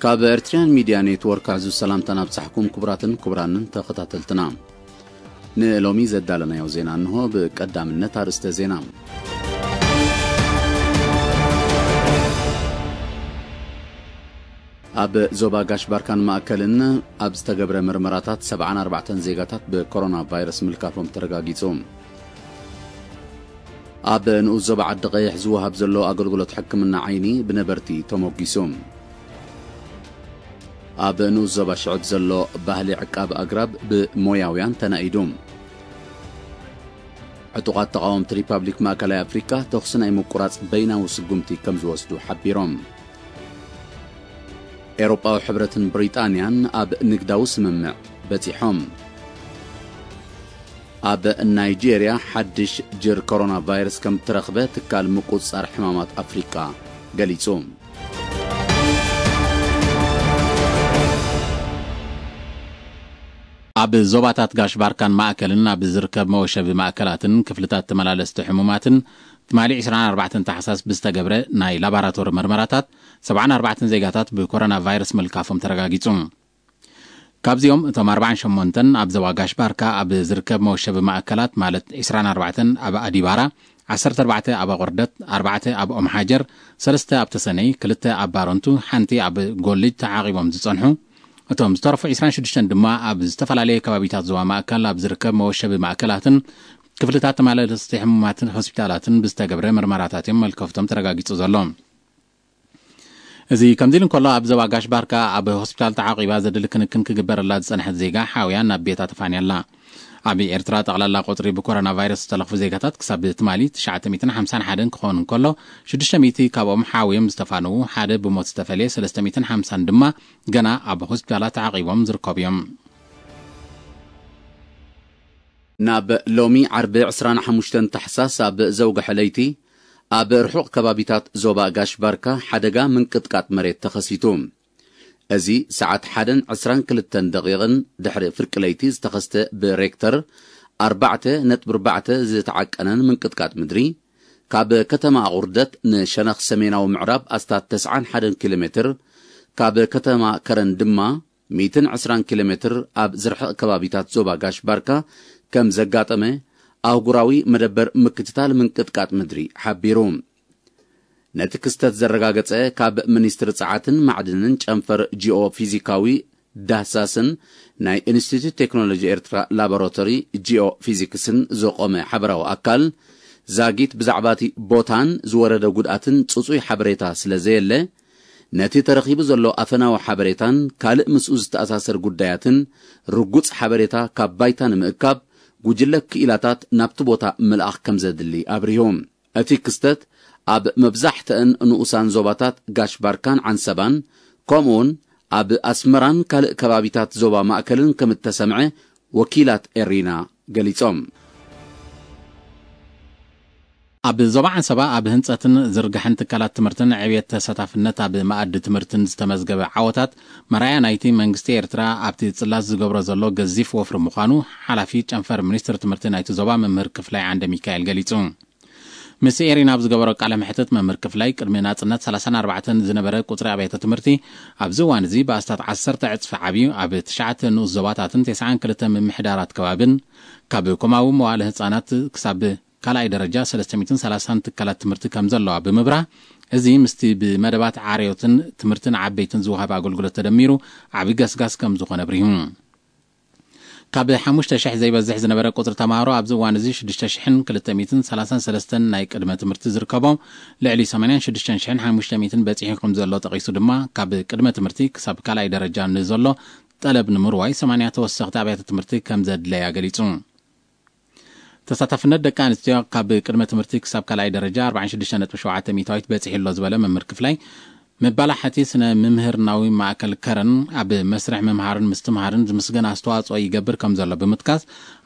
ካብ ኤርትርያን ሚድያ ኔትወርክ ኣዙ ሰላምታን ኣብጻሕኩም። ክቡራትን ክቡራንን ተኸታተልትና፣ ንሎሚ ዘዳለናዮ ዜና እንሆ። ብቀዳምነት ኣርእስተ ዜና። ኣብ ዞባ ጋሽ ባርካን ማእከልን ኣብ ዝተገብረ ምርመራታት ሰብዓን ኣርባዕተን ዜጋታት ብኮሮና ቫይረስ ምልካፎም ተረጋጊጹ። ኣብ ንኡስ ዞባ ዓዲ ቀይሕ ዝወሃብ ዘሎ ኣገልግሎት ሕክምና ዓይኒ ብነበርቲ ተሞጊሱ። ኣብ ንኡስ ዞባ ሽዕብ ዘሎ ባህሊ ዕቃብ ኣግራብ ብሞያውያን ተናኢዱ። ዕጡቓት ተቓወምቲ ሪፓብሊክ ማእከላይ ኣፍሪካ ተኹሲ ናይ ምቁራጽ በይናዊ ስጉምቲ ከም ዝወስዱ ሓቢሮም። ኤውሮጳዊ ሕብረትን ብሪጣንያን ኣብ ንግዳዊ ስምምዕ በጺሖም። ኣብ ናይጄርያ ሓድሽ ጅር ኮሮና ቫይረስ ከም እተረኽበ ትካል ምቁጽጻር ሕማማት ኣፍሪቃ ገሊጹ። ኣብ ዞባታት ጋሽ ባርካን ማእከልን ኣብ ዝርከብ መወሸቢ ማእከላትን ክፍልታት ተመላለስቲ ሕሙማትን ትማሊ ዕስራን ኣርባዕተን ታሕሳስ ብዝተገብረ ናይ ላባራቶሪ መርመራታት ሰብዓን ኣርባዕተን ዜጋታት ብኮሮና ቫይረስ ምልካፎም ተረጋጊጹ። ካብዚኦም እቶም ኣርባዓን ሸሞንተን ኣብ ዞባ ጋሽ ባርካ ኣብ ዝርከብ መወሸቢ ማእከላት ማለት ዕስራን ኣርባዕተን ኣብ ኣዲባራ፣ ዓሰርተ ኣርባዕተ ኣብ ኣቑርደት፣ ኣርባዕተ ኣብ ኦም ሓጀር፣ ሰለስተ ኣብ ተሰነይ፣ ክልተ ኣብ ባረንቱ፣ ሓንቲ ኣብ ጎልጅ ተዓቒቦም ዝጸንሑ። እቶም ዝተረፉ ዕስራን ሽዱሽተን ድማ ኣብ ዝተፈላለየ ከባቢታት ዞባ ማእከል ኣብ ዝርከብ መወሸቢ ማእከላትን ክፍልታት ተመላለስቲ ሕሙማትን ሆስፒታላትን ብዝተገብረ መርመራታት እዮም መልከፍቶም ተረጋጊጹ ዘሎ። እዚ ከምዚ ኢሉ እንከሎ፣ ኣብ ዞባ ጋሽ ባርካ ኣብ ሆስፒታል ተዓቂባ ዘድሊ ክንክን ክግበረላ ዝጸንሐት ዜጋ ሓውያ ናብ ቤታ ተፋንያ ኣላ። ኣብ ኤርትራ ጠቕላላ ቁጽሪ ብኮሮና ቫይረስ ዝተለኽፉ ዜጋታት ክሳብ ትማሊ ትሽዓተ ሚእትን ሓምሳን ሓደን ክኾኑ እንከሎ፣ ሽዱሽተ ሚእቲ ካብኦም ሓውዮም ዝተፋነዉ፣ ሓደ ብሞት ዝተፈልየ፣ ሰለስተ ሚእትን ሓምሳን ድማ ገና ኣብ ሆስፒታላት ተዓቂቦም ዝርከቡ እዮም። ናብ ሎሚ ዓርቢ ዕስራን ሓሙሽተን ታሕሳስ ኣብ ዘውግሐ ለይቲ ኣብ ርሑቕ ከባቢታት ዞባ ጋሽ ባርካ ሓደጋ ምንቅጥቃጥ መሬት ተኸሲቱ። እዚ ሰዓት ሓደን ዕስራን ክልተን ደቂቕን ድሕሪ ፍርቂ ለይቲ ዝተኸስተ ብሬክተር ኣርባዕተ ነጥቢ ኣርባዕተ ዝተዓቀነን ምንቅጥቃጥ ምድሪ ካብ ከተማ ኣቑርደት ንሸነኽ ሰሜናዊ ምዕራብ ኣስታት ተስዓን ሓደን ኪሎ ሜትር፣ ካብ ከተማ ከረን ድማ ሚእትን ዕስራን ኪሎ ሜትር ኣብ ዝርሕቕ ከባቢታት ዞባ ጋሽ ባርካ ከም ዘጋጠመ ኣህጉራዊ መደበር ምክትታል ምንቅጥቃጥ ምድሪ ሓቢሩ። ነቲ ክስተት ዘረጋገጸ ካብ ሚኒስትሪ ጸዓትን ማዕድንን ጨንፈር ጂኦ ፊዚካዊ ዳህሳስን ናይ ኢንስቲትዩት ቴክኖሎጂ ኤርትራ ላቦራቶሪ ጂኦ ፊዚክስን ዘቆመ ሓበራዊ ኣካል፣ ዛጊት ብዛዕባ እቲ ቦታን ዝወረደ ጉድኣትን ጽጹይ ሓበሬታ ስለ ዘየለ፣ ነቲ ተረኺቡ ዘሎ ኣፈናዊ ሓበሬታን ካልእ ምስኡ ዝተኣሳሰር ጉዳያትን ርጉጽ ሓበሬታ ካብ ባይታ ንምእካብ፣ ጉጅለ ክኢላታት ናብቲ ቦታ ምልኣኽ ከም ዘድሊ ኣብሪሁ። እቲ ክስተት ኣብ መብዛሕትአን ንኡሳን ዞባታት ጋሽ ባርካን ዓንሰባን፣ ከምኡውን ኣብ ኣስመራን ካልእ ከባቢታት ዞባ ማእከልን ከም እተሰምዐ ወኪላት ኤሪና ገሊጾም። ኣብ ዞባ ዓንሰባ ኣብ ህንጸትን ዝርጋሕን ትካላት ትምህርትን ዕብየት ተሳታፍነት ኣብ መኣዲ ትምህርትን ዝተመዝገበ ዓወታት መርኣያ ናይቲ መንግስቲ ኤርትራ ኣብቲ ጽላት ዝገብሮ ዘሎ ገዚፍ ወፍሪ ምዃኑ ሓላፊ ጨንፈር ሚኒስትሪ ትምህርቲ ናይቲ ዞባ መምህር ክፍላይ ዓንደ ሚካኤል ገሊጹ። ምስ ኤሪና ኣብ ዝገበሮ ቃለ መሕትት መምህር ክፍላይ ቅድሚ ናጽነት ሰላሳን ኣርባዕተን ዝነበረ ቁጽሪ ኣብያተ ትምህርቲ ኣብዚ እዋን እዚ ብኣስታት ዓሰርተ ዕጽፊ ዓብዩ ኣብ ትሽዓተ ንኡስ ዞባታትን ተስዓን ክልተ ምምሕዳራት ከባብን ካብ ኮማዊ መዋእለ ህጻናት ክሳብ ካልኣይ ደረጃ ሰለስተ ሚእትን ሰላሳን ትካላት ትምህርቲ ከም ዘለዋ ብምብራህ፣ እዚ ምስቲ ብመደባት ዓርዮትን ትምህርትን ዓበይትን ዝወሃብ ኣገልግሎት ተደሚሩ ዓቢ ገስጋስ ከም ዝኾነ ኣብሪሁ። ካብ ሓሙሽተ ሽሕ ዘይበዝሕ ዝነበረ ቁጽሪ ተማሃሮ ኣብዚ እዋን እዚ ሽዱሽተ ሽሕን ክልተ ሚእትን ሰላሳን ሰለስተን ናይ ቅድመ ትምህርቲ ዝርከቦም፣ ልዕሊ ሰማንያን ሽዱሽተን ሽሕን ሓሙሽተ ሚእትን በጺሑ ከም ዘሎ ጠቒሱ ድማ፣ ካብ ቅድመ ትምህርቲ ክሳብ ካልኣይ ደረጃ ንዘሎ ጠለብ ንምርዋይ ሰማንያ ተወሰኽቲ ኣብያተ ትምህርቲ ከም ዘድለያ ገሊጹ። ተሳታፍነት ደቂ ኣንስትዮ ካብ ቅድመ ትምህርቲ ክሳብ ካልኣይ ደረጃ ኣርባዓን ሽዱሽተ ነጥቢ ሸውዓተ ሚእታዊት በጺሑ ኣሎ ዝበለ መምህር ክፍላይ፣ መባላሕቲ ስነ ምምህርናዊ ማእከል ከረን ኣብ መስርሕ ምምሃርን ምስትምሃርን ዝምስገን ኣስተዋጽኦ ይገብር ከም ዘሎ ብምጥቃስ፣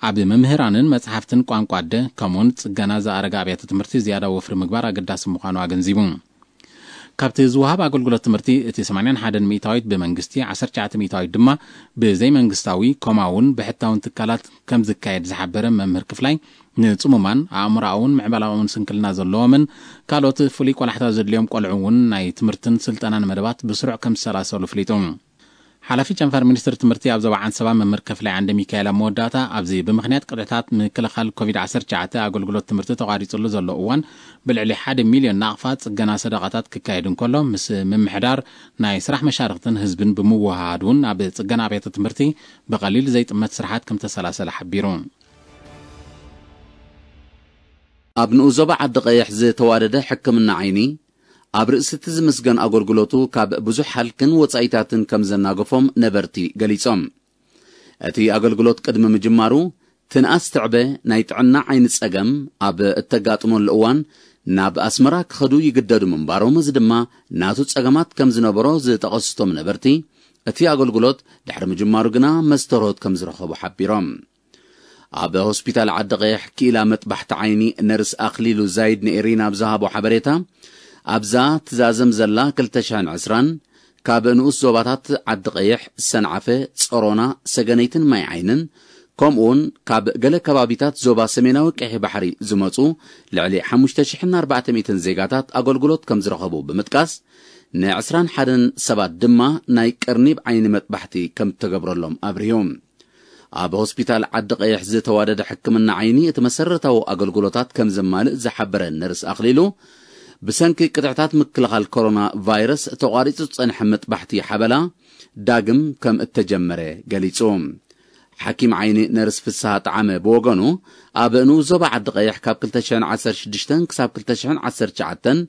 ኣብ መምህራንን መጽሓፍትን ቋንቋ ኣደ ከምኡውን ጽገና ዝኣረገ ኣብያተ ትምህርቲ ዝያዳ ወፍሪ ምግባር ኣገዳሲ ምዃኑ ኣገንዚቡ። ካብቲ ዝወሃብ ኣገልግሎት ትምህርቲ እቲ ሰማንያን ሓደን ሚእታዊት ብመንግስቲ፣ ዓሰርተ ትሽዓተ ሚእታዊት ድማ ብዘይመንግስታዊ፣ ከምኡ እውን ብሕታውን ትካላት ከም ዝካየድ ዝሓበረ መምህር ክፍላይ፣ ንጽሙማን ኣእምሮኣውን ምዕባላውን ስንክልና ዘለዎምን ካልኦት ፍሉይ ቆላሕታ ዘድልዮም ቆልዑ እውን ናይ ትምህርትን ስልጠናን መደባት ብስሩዕ ከም ዝሰላሰሉ ኣፍሊጡ። ሓላፊ ጨንፈር ሚኒስትሪ ትምህርቲ ኣብ ዞባ ዓንሰባ መምህር ክፍላይ ዓንደ ሚካኤል ኣብ መወዳእታ፣ ኣብዚ ብምኽንያት ቅጥዕታት ምክልኻል ኮቪድ ዓሰርተ ትሽዓተ ኣገልግሎት ትምህርቲ ተቋሪጹሉ ዘሎ እዋን፣ ብልዕሊ ሓደ ሚልዮን ናቕፋ ጽገና ሰደቓታት ክካየድ እንከሎ፣ ምስ ምምሕዳር ናይ ስራሕ መሻርኽትን ህዝብን ብምውህሃድ እውን ኣብ ጽገና ኣብያተ ትምህርቲ ብቐሊል ዘይጥመት ስራሓት ከም ተሰላሰለ ሓቢሩ። ኣብ ንኡስ ዞባ ዓዲ ቀይሕ ዝተዋደደ ሕክምና ዓይኒ፣ ኣብ ርእሲ እቲ ዝምስገን ኣገልግሎቱ ካብ ብዙሕ ሃልክን ወጻኢታትን ከም ዘናገፎም ነበርቲ ገሊጾም። እቲ ኣገልግሎት ቅድሚ ምጅማሩ፣ ትንኣስ ትዕበ ናይ ጥዕና ዓይኒ ጸገም ኣብ እተጋጥመሉ እዋን፣ ናብ ኣስመራ ክኸዱ ይግደዱ ምንባሮም፣ እዚ ድማ ናቱ ጸገማት ከም ዝነበሮ ዝጠቐሱ እቶም ነበርቲ፣ እቲ ኣገልግሎት ድሕሪ ምጅማሩ ግና መስተርሆት ከም ዝረኸቡ ሓቢሮም። ኣብ ሆስፒታል ዓዲ ቀይሕ ክኢላ መጥባሕቲ ዓይኒ ነርስ ኣኽሊሉ ዛይድ ንኤሪና ኣብ ዝሃቦ ሓበሬታ፣ ኣብዛ ትዛዘም ዘላ ክልተ ሽሕን ዕስራን ካብ ንኡስ ዞባታት ዓዲ ቀይሕ፣ ሰንዓፈ፣ ጸሮና፣ ሰገነይትን ማይ ዓይንን፣ ከምኡውን ካብ ገለ ከባቢታት ዞባ ሰሜናዊ ቀይሕ ባሕሪ ዝመጹ ልዕሊ ሓሙሽተ ሽሕን ኣርባዕተ ሚእትን ዜጋታት ኣገልግሎት ከም ዝረኸቡ ብምጥቃስ፣ ንዕስራን ሓደን ሰባት ድማ ናይ ቀርኒብ ዓይኒ መጥባሕቲ ከም እተገብረሎም ኣብሪሁ። ኣብ ሆስፒታል ዓዲ ቀይሕ ዝተዋደደ ሕክምና ዓይኒ እቲ መሰረታዊ ኣገልግሎታት ከም ዘማልእ ዝሓበረ ነርስ ኣኽሊሉ፣ ብሰንኪ ቅጥዕታት ምክልኻል ኮሮና ቫይረስ ተቋሪጹ ዝጸንሐ መጥባሕቲ ሓበላ ዳግም ከም እተጀመረ ገሊጹ። ሓኪም ዓይኒ ነርስ ፍስሃ ጠዓመ ብወገኑ፣ ኣብ ንኡስ ዞባ ዓዲ ቀይሕ ካብ ክልተ ሽሕን ዓሰርተ ሽዱሽተን ክሳብ ክልተ ሽሕን ዓሰርተ ትሽዓተን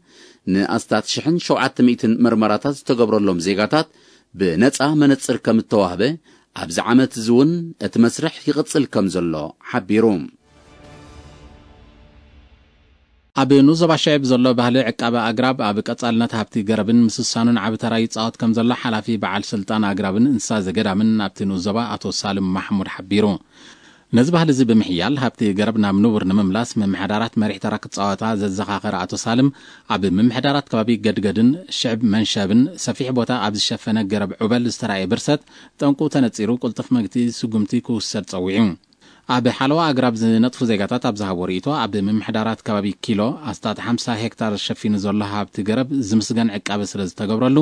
ንኣስታት ሽሕን ሸውዓተ ሚእትን መርመራታት ዝተገብረሎም ዜጋታት ብነጻ መነጽር ከም እተዋህበ፣ ኣብዚ ዓመት እዚ እውን እቲ መስርሕ ይቕጽል ከም ዘሎ ሓቢሩ። ኣብ ንኡስ ዞባ ሽዕብ ዘሎ ባህሊ ዕቃበ ኣግራብ ኣብ ቀጻልነት ሃብቲ ገረብን ምስሳኑን ዓቢ ተራ ይጻወት ከም ዘሎ ሓላፊ በዓል ስልጣን ኣግራብን እንስሳ ዘገዳምን ኣብቲ ንኡስ ዞባ ኣቶ ሳልም ማሕሙድ ሓቢሩ። ነዚ ባህሊ እዚ ብምሕያል፣ ሃብቲ ገረብ ናብ ንቡር ንምምላስ ምምሕዳራት መሪሕ ተራ ክጻወታ ዘዘኻኸረ ኣቶ ሳልም፣ ኣብ ምምሕዳራት ከባቢ ገድገድን ሽዕብ መንሸብን ሰፊሕ ቦታ ኣብ ዝሸፈነ ገረብ ዑበል ዝተራእየ ብርሰት፣ ጠንቁ ተነጺሩ ቅልጡፍ መግቲ ስጉምቲ ክውሰድ ጸዊዑ። ኣብ ሓለዋ ኣግራብ ዝነጥፉ ዜጋታት ኣብ ዝሃቦ ርእይቶ፣ ኣብ ምምሕዳራት ከባቢ ኪሎ ኣስታት ሓምሳ ሄክታር ሸፊኑ ዘሎ ሃብቲ ገረብ ዝምስገን ዕቃበ ስለ ዝተገብረሉ፣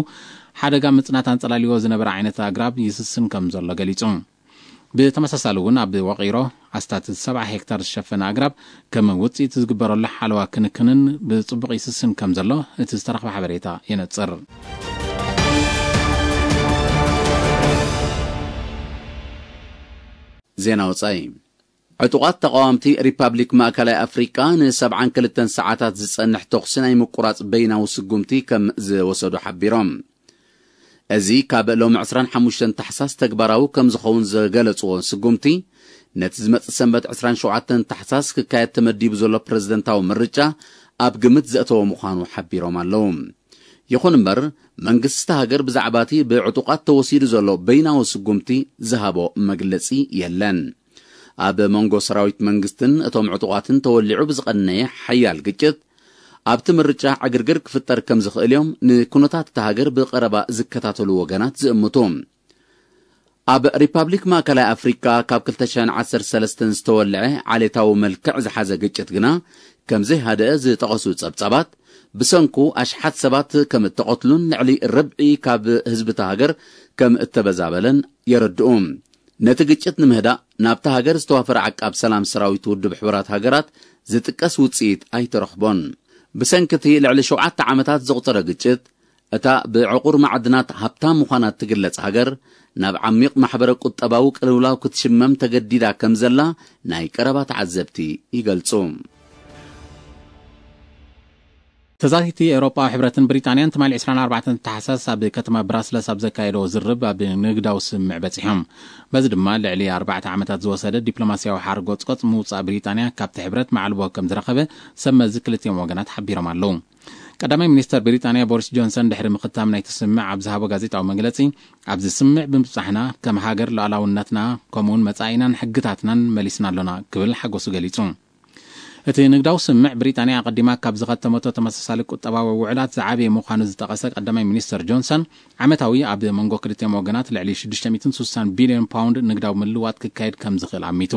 ሓደጋ ምጽናት ኣንጸላልይዎ ዝነበረ ዓይነት ኣግራብ ይስስን ከም ዘሎ ገሊጹ። ብተመሳሳሊ እውን ኣብ ወቒሮ ኣስታት ሰብዓ ሄክታር ዝሸፈነ ኣግራብ ከም ውጽኢት ዝግበረሉ ሓለዋ ክንክንን ብጽቡቕ ይስስን ከም ዘሎ እቲ ዝተረኽበ ሓበሬታ የነጽር። ዜና ወጻኢ። ዕጡቓት ተቓወምቲ ሪፓብሊክ ማእከላይ ኣፍሪቃ ንሰብዓን ክልተን ሰዓታት ዝጸንሕ ተኹሲ ናይ ምቁራጽ በይናዊ ስጉምቲ ከም ዝወሰዱ ሓቢሮም። እዚ ካብ ሎሚ ዕስራን ሓሙሽተን ታሕሳስ ተግባራዊ ከም ዝኸውን ዝገለጽዎ ስጉምቲ፣ ነቲ ዝመጽእ ሰንበት ዕስራን ሸውዓተን ታሕሳስ ክካየድ ተመዲቡ ዘሎ ፕረዚደንታዊ ምርጫ ኣብ ግምት ዘእተወ ምዃኑ ሓቢሮም ኣለዉ። ይኹን እምበር፣ መንግስቲ እታ ሃገር ብዛዕባ እቲ ብዕጡቓት ተወሲዱ ዘሎ በይናዊ ስጉምቲ ዝሃቦ መግለጺ የለን። ኣብ መንጎ ሰራዊት መንግስትን እቶም ዕጡቓትን ተወሊዑ ብዝቐነየ ሓያል ግጭት፣ ኣብቲ ምርጫ ዕግርግር ክፍጠር ከም ዝኽእል እዮም ንኩነታት እታ ሃገር ብቐረባ ዝከታተሉ ወገናት ዝእምቱ። ኣብ ሪፓብሊክ ማእከላይ ኣፍሪካ ካብ ክልተ ሽሕን ዓሰርተ ሰለስተን ዝተወልዐ ዓሌታዊ መልክዕ ዝሓዘ ግጭት ግና ከም ዘይሃደአ ዝጠቐሱ ጸብጻባት፣ ብሰንኩ ኣሽሓት ሰባት ከም እተቐትሉን ልዕሊ ርብዒ ካብ ህዝቢ እታ ሃገር ከም እተበዛበለን የረድኡ። ነቲ ግጭት ንምህዳእ ናብታ ሃገር ዝተዋፈረ ዓቃብ ሰላም ሰራዊት ውድብ ሕቡራት ሃገራት ዝጥቀስ ውጽኢት ኣይተረኽቦን። ብሰንኪ እቲ ልዕሊ ሸውዓተ ዓመታት ዘቑጸረ ግጭት፣ እታ ብዕቑር ማዕድናት ሃብታም ምዃና እትግለጽ ሃገር፣ ናብ ዓሚቕ ማሕበረ ቁጠባዊ ቅልውላው ክትሽመም ተገዲዳ ከም ዘላ ናይ ቀረባ ተዓዘብቲ ይገልጹ። ተዛቲቲ ኤውሮጳዊ ሕብረትን ብሪጣንያን ትማሊ ዕስራን ኣርባዕተን ታሕሳስ ኣብ ከተማ ብራስለስ ኣብ ዘካየደዎ ዝርብ ኣብ ንግዳዊ ስምምዕ በጺሖም። በዚ ድማ ልዕሊ ኣርባዕተ ዓመታት ዝወሰደ ዲፕሎማስያዊ ሓርጎጽጎጽ ምውጻእ ብሪጣንያ ካብቲ ሕብረት ማዕልቦ ከም ዝረኸበ ሰብ መዚ ክልቲኦም ወገናት ሓቢሮም ኣለዉ። ቀዳማይ ሚኒስተር ብሪጣንያ ቦሪስ ጆንሰን ድሕሪ ምኽታም ናይቲ ስምምዕ ኣብ ዝሃቦ ጋዜጣዊ መግለጺ፣ ኣብዚ ስምምዕ ብምብጻሕና ከም ሃገር ሉዓላውነትና ከምኡውን መጻኢናን ሕግታትናን መሊስና ኣሎና ክብል ሓጎሱ ገሊጹ። እቲ ንግዳዊ ስምምዕ፣ ብሪጣንያ ኣቐዲማ ካብ ዝኸተመቶ ተመሳሳሊ ቁጠባዊ ውዕላት ዝዓበየ ምዃኑ ዝጠቐሰ ቀዳማይ ሚኒስተር ጆንሰን፣ ዓመታዊ ኣብ መንጎ ክልቲኦም ወገናት ልዕሊ ሽዱሽተ ሚእትን ስሳን ቢልዮን ፓውንድ ንግዳዊ ምልዋጥ ክካየድ ከም ዝኽእል ኣሚቱ።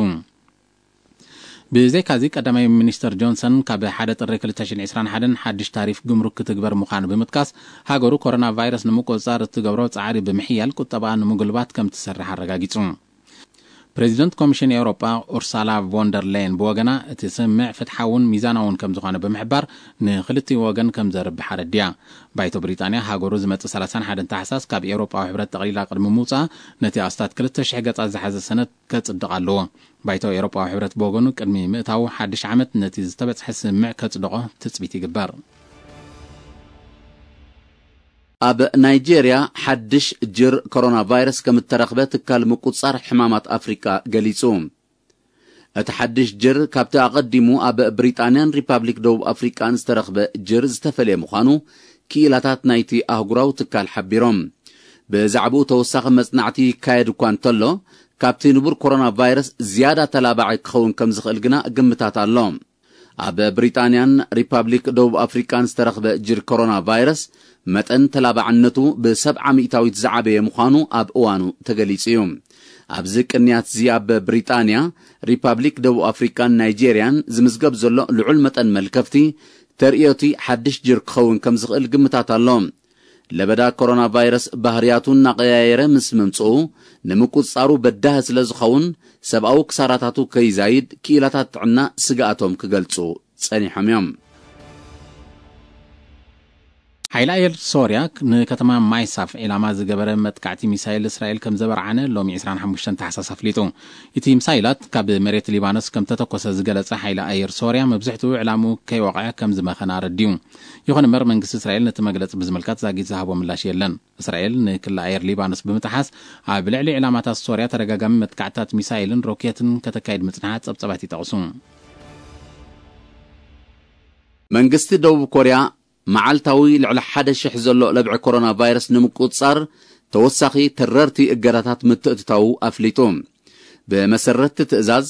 ብዘይካዚ፣ ቀዳማይ ሚኒስተር ጆንሰን ካብ ሓደ ጥሪ ክልተ ሽሕን ዕስራን ሓደን ሓድሽ ታሪፍ ግምሩክ ክትግበር ምዃኑ ብምጥቃስ፣ ሃገሩ ኮሮና ቫይረስ ንምቁጽጻር እትገብሮ ጻዕሪ ብምሕያል ቁጠባኣ ንምጉልባት ከም ትሰርሕ ኣረጋጊጹ። ፕሬዚደንት ኮሚሽን ኤውሮጳ ኡርሳላ ቮንደር ሌየን ብወገና፣ እቲ ስምምዕ ፍትሓውን ሚዛናውን ከም ዝኾነ ብምሕባር፣ ንኽልቲኡ ወገን ከም ዘርብሕ ኣረዲኣ። ባይቶ ብሪጣንያ፣ ሃገሩ ዝመጽእ ሰላሳን ሓደን ታሕሳስ ካብ ኤውሮጳዊ ሕብረት ጠቕሊላ ቅድሚ ምውጻኣ፣ ነቲ ኣስታት ክልተ ሽሕ ገጻት ዝሓዘ ሰነድ ከጽድቕ ኣለዎ። ባይቶ ኤውሮጳዊ ሕብረት ብወገኑ፣ ቅድሚ ምእታዉ ሓድሽ ዓመት ነቲ ዝተበጽሐ ስምምዕ ከጽድቖ ትጽቢት ይግበር። ኣብ ናይጄርያ ሓድሽ ጅር ኮሮና ቫይረስ ከም እተረኽበ ትካል ምቁጽጻር ሕማማት ኣፍሪቃ ገሊጹ። እቲ ሓድሽ ጅር ካብቲ ኣቐዲሙ ኣብ ብሪጣንያን ሪፓብሊክ ደቡብ ኣፍሪቃን ዝተረኽበ ጅር ዝተፈልየ ምዃኑ ክኢላታት ናይቲ ኣህጉራዊ ትካል ሓቢሮም። ብዛዕባኡ ተወሳኺ መጽናዕቲ ይካየድ እኳ እንተሎ፣ ካብቲ ንቡር ኮሮና ቫይረስ ዝያዳ ተላባዒ ክኸውን ከም ዝኽእል ግና ግምታት ኣሎ። ኣብ ብሪጣንያን ሪፓብሊክ ደቡብ ኣፍሪቃን ዝተረኽበ ጅር ኮሮና ቫይረስ መጠን ተላባዕነቱ ብሰብዓ ሚእታዊት ዝዓበየ ምዃኑ ኣብ እዋኑ ተገሊጹ እዩ። ኣብዚ ቅንያት እዚ ኣብ ብሪጣንያ፣ ሪፓብሊክ ደቡብ ኣፍሪቃን ናይጄርያን ዝምዝገብ ዘሎ ልዑል መጠን መልከፍቲ ተርእዮቲ ሓድሽ ጅር ክኸውን ከም ዝኽእል ግምታት ኣሎ። ለበዳ ኮሮና ቫይረስ ባህርያቱ እናቐያየረ ምስ ምምጽኡ፣ ንምቁጽጻሩ በዳሂ ስለ ዝኸውን፣ ሰብኣዊ ክሳራታቱ ከይዛይድ ክኢላታት ጥዕና ስግኣቶም ክገልጹ ጸኒሖም እዮም። ሓይሊ ኣየር ሶርያ ንከተማ ማይሳፍ ዒላማ ዝገበረ መጥቃዕቲ ሚሳይል እስራኤል ከም ዘበርዓነ ሎሚ ዕስራን ሓሙሽተን ታሕሳስ ኣፍሊጡ። እቲ ሚሳይላት ካብ መሬት ሊባኖስ ከም ተተኮሰ ዝገለጸ ሓይሊ ኣየር ሶርያ፣ መብዝሕትኡ ዕላምኡ ከይወቕዐ ከም ዝመኸነ ኣረዲኡ። ይኹን እምበር፣ መንግስቲ እስራኤል ነቲ መግለጺ ብዝምልከት ዛጊት ዝሃቦ ምላሽ የለን። እስራኤል ንክሊ ኣየር ሊባኖስ ብምጥሓስ፣ ኣብ ልዕሊ ዕላማታት ሶርያ ተደጋጋሚ መጥቃዕትታት ሚሳይልን ሮኬትን ከተካይድ ምጽንሓ ጸብጻባት ይጠቕሱ። መንግስቲ ደቡብ ኮርያ፣ መዓልታዊ ልዕሊ ሓደ ሽሕ ዘሎ ለብዒ ኮሮና ቫይረስ ንምቁጽጻር፣ ተወሳኺ ተረርቲ እገዳታት ምትእትታዉ ኣፍሊጡ። ብመሰረት እቲ ትእዛዝ፣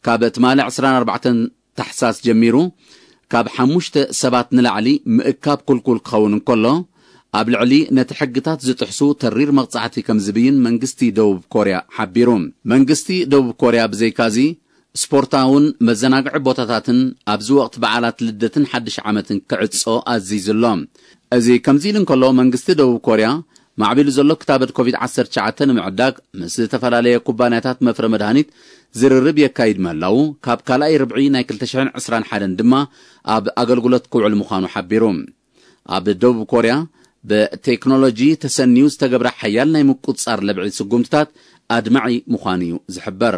ካብ ትማሊ ዕስራን ኣርባዕተን ታሕሳስ ጀሚሩ፣ ካብ ሓሙሽተ ሰባት ንላዕሊ ምእካብ ክልኩል ክኸውን እንከሎ፣ ኣብ ልዕሊ ነቲ ሕግታት ዝጥሕሱ ተሪር መቕጻዕቲ ከም ዝብይን መንግስቲ ደቡብ ኮርያ ሓቢሩ። መንግስቲ ደቡብ ኮርያ ብዘይካዚ፣ ስፖርታውን መዘናግዒ ቦታታትን ኣብዚ ወቕቲ በዓላት ልደትን ሓድሽ ዓመትን ክዕጾ ኣዚዙ ኣሎ። እዚ ከምዚ ኢሉ እንከሎ፣ መንግስቲ ደቡብ ኮርያ፣ ማዕቢሉ ዘሎ ክታበት ኮቪድ ዓሰርተ ትሽዓተ ንምዕዳግ ምስ ዝተፈላለየ ኩባንያታት መፍረ መድሃኒት ዝርርብ የካይድ ምህላዉ፣ ካብ ካልኣይ ርብዒ ናይ ክልተ ሽሕን ዕስራን ሓደን ድማ ኣብ ኣገልግሎት ክውዕል ምዃኑ ሓቢሩ። ኣብ ደቡብ ኮርያ፣ ብቴክኖሎጂ ተሰንዩ ዝተገብረ ሓያል ናይ ምቁጽጻር ለብዒ ስጉምትታት ኣድማዒ ምዃኑ እዩ ዝሕበር።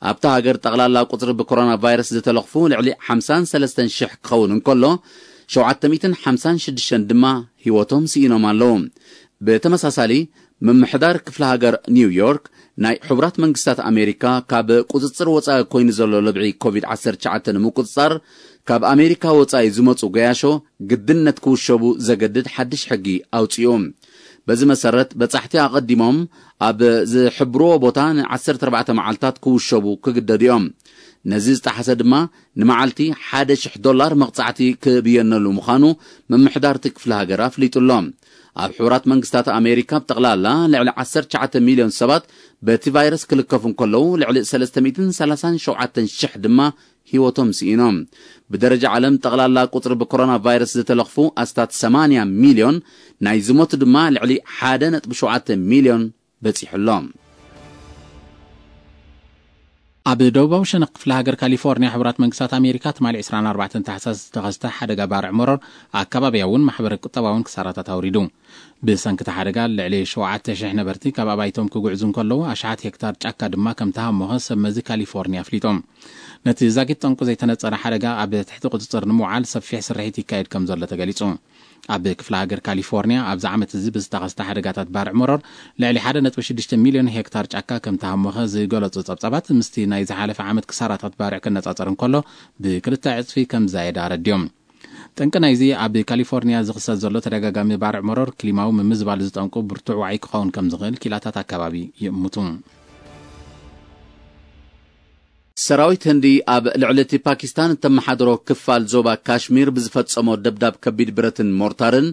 ኣብታ ሃገር፣ ጠቕላላ ቁጽሪ ብኮሮና ቫይረስ ዝተለኽፉ ልዕሊ ሓምሳን ሰለስተን ሽሕ ክኸውን እንከሎ፣ ሸውዓተ ሚእትን ሓምሳን ሽዱሽተን ድማ ህይወቶም ስኢኖም ኣለዉ። ብተመሳሳሊ፣ ምምሕዳር ክፍለ ሃገር ኒውዮርክ፣ ናይ ሕቡራት መንግስታት ኣሜሪካ፣ ካብ ቁጽጽር ወጻኢ ኮይኑ ዘሎ ለብዒ ኮቪድ ዓሰርተ ትሽዓተ ንምቁጽጻር፣ ካብ ኣሜሪካ ወጻኢ ዝመጹ ገያሾ ግድነት ክውሸቡ ዘገድድ ሓድሽ ሕጊ ኣውጺኡ። በዚ መሰረት፣ በጻሕቲ ኣቐዲሞም ኣብ ዝሕብርዎ ቦታ ንዓሰርተ ኣርባዕተ መዓልታት ክውሸቡ ክግደዱ እዮም። ነዚ ዝጠሓሰ ድማ፣ ንመዓልቲ ሓደ ሽሕ ዶላር መቕጻዕቲ ክብየነሉ ምዃኑ ምምሕዳር እቲ ክፍለ ሃገር ኣፍሊጡ ኣሎ። ኣብ ሕቡራት መንግስታት ኣሜሪካ፣ ብጠቕላላ ልዕሊ ዓሰርተ ትሽዓተ ሚልዮን ሰባት በቲ ቫይረስ ክልከፉ እንከለዉ፣ ልዕሊ ሰለስተ ሚእትን ሰላሳን ሸውዓተን ሽሕ ድማ ህይወቶም ስኢኖም። ብደረጃ ዓለም፣ ጠቕላላ ቁጽሪ ብኮሮና ቫይረስ ዝተለኽፉ ኣስታት ሰማንያ ሚልዮን፣ ናይ ዝሞቱ ድማ ልዕሊ ሓደ ነጥቢ ሸውዓተ ሚልዮን በጺሑ ኣሎ። ኣብ ደቡባዊ ሸነኽ ክፍለ ሃገር ካሊፎርኒያ፣ ሕቡራት መንግስታት ኣሜሪካ፣ ትማሊ ዕስራን ኣርባዕተን ታሕሳስ ዝተኸስተ ሓደጋ ባርዕ መሮር፣ ኣከባብያውን ማሕበረ ቁጠባውን ክሳራታት ኣውሪዱ። ብሰንኪ እቲ ሓደጋ፣ ልዕሊ ሸውዓተ ሽሕ ነበርቲ ካብ ኣባይቶም ክጉዕዙ እንከለዉ፣ ኣሽሓት ሄክታር ጫካ ድማ ከም ተሃሞኸ ሰብ መዚ ካሊፎርኒያ ኣፍሊጦም። ነቲ ዛጊት ጠንቁ ዘይተነጸረ ሓደጋ ኣብ ትሕቲ ቁጽጽር ንምውዓል ሰፊሕ ስርሒት ይካየድ ከም ዘሎ ተገሊጹ። ኣብ ክፍለ ሃገር ካሊፎርኒያ፣ ኣብዚ ዓመት እዚ ብዝተኸስተ ሓደጋታት ባርዕ መሮር፣ ልዕሊ ሓደ ነጥቢ ሽዱሽተ ሚልዮን ሄክታር ጫካ ከም ተሃሞኸ ዝገለጹ ጸብጻባት፣ ምስቲ ናይ ዝሓለፈ ዓመት ክሳራታት ባርዕ ክነጻጸር እንከሎ፣ ብክልተ ዕጽፊ ከም ዛየደ ኣረዲዮም። ጠንቂ ናይዚ ኣብ ካሊፎርኒያ ዝኽሰት ዘሎ ተደጋጋሚ ባርዕ መሮር፣ ክሊማዊ ምምዝባል ዝጠንቁ ብርቱዕ ዋዒ ክኸውን ከም ዝኽእል ኪላታት ኣከባቢ ይእምቱ። ሰራዊት ህንዲ ኣብ ልዕሊ እቲ ፓኪስታን እተመሓድሮ ክፋል ዞባ ካሽሚር ብዝፈጸሞ ደብዳብ ከቢድ ብረትን ሞርታርን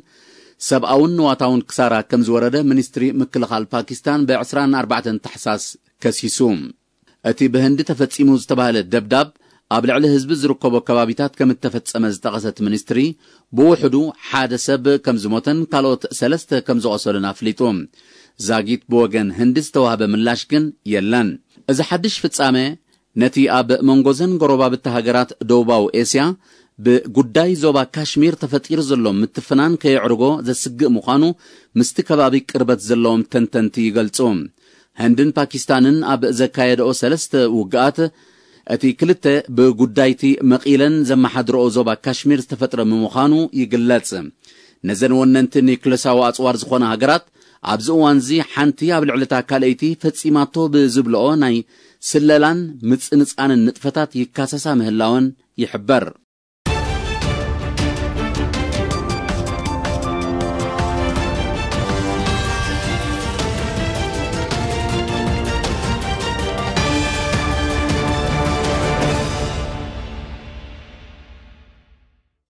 ሰብኣውን ንዋታውን ክሳራ ከም ዝወረደ ሚኒስትሪ ምክልኻል ፓኪስታን ብ ዕስራን ኣርባዕተን ታሕሳስ ከሲሱ። እቲ ብህንዲ ተፈጺሙ ዝተባህለ ደብዳብ ኣብ ልዕሊ ህዝቢ ዝርከቦ ከባቢታት ከም እተፈጸመ ዝጠቐሰት ሚኒስትሪ፣ ብውሕዱ ሓደ ሰብ ከም ዝሞተን ካልኦት ሰለስተ ከም ዝቖሰሉን ኣፍሊጡ። ዛጊት ብወገን ህንዲ ዝተዋህበ ምላሽ ግን የለን። እዚ ሓድሽ ፍጻመ ነቲ ኣብ መንጎዘን ጎረባብቲ ሃገራት ደቡባዊ ኤስያ ብጉዳይ ዞባ ካሽሚር ተፈጢሩ ዘሎ ምትፍናን ከየዕርጎ ዘስግእ ምዃኑ ምስቲ ከባቢ ቅርበት ዘለዎም ተንተንቲ ይገልጹ። ህንድን ፓኪስታንን ኣብ ዘካየደኦ ሰለስተ ውግኣት እቲ ክልተ ብጉዳይቲ መቒለን ዘመሓድረኦ ዞባ ካሽሚር ዝተፈጥረ ምዃኑ ይግለጽ። ነዘን ወነንቲ ኒክለሳዊ ኣጽዋር ዝኾና ሃገራት ኣብዚ እዋንዚ ሓንቲ ኣብ ልዕልታ ካልኣይቲ ፈጺማቶ ብዝብለኦ ናይ ስለላን ምጽንጻንን ንጥፈታት ይካሰሳ ምህላወን ይሕበር።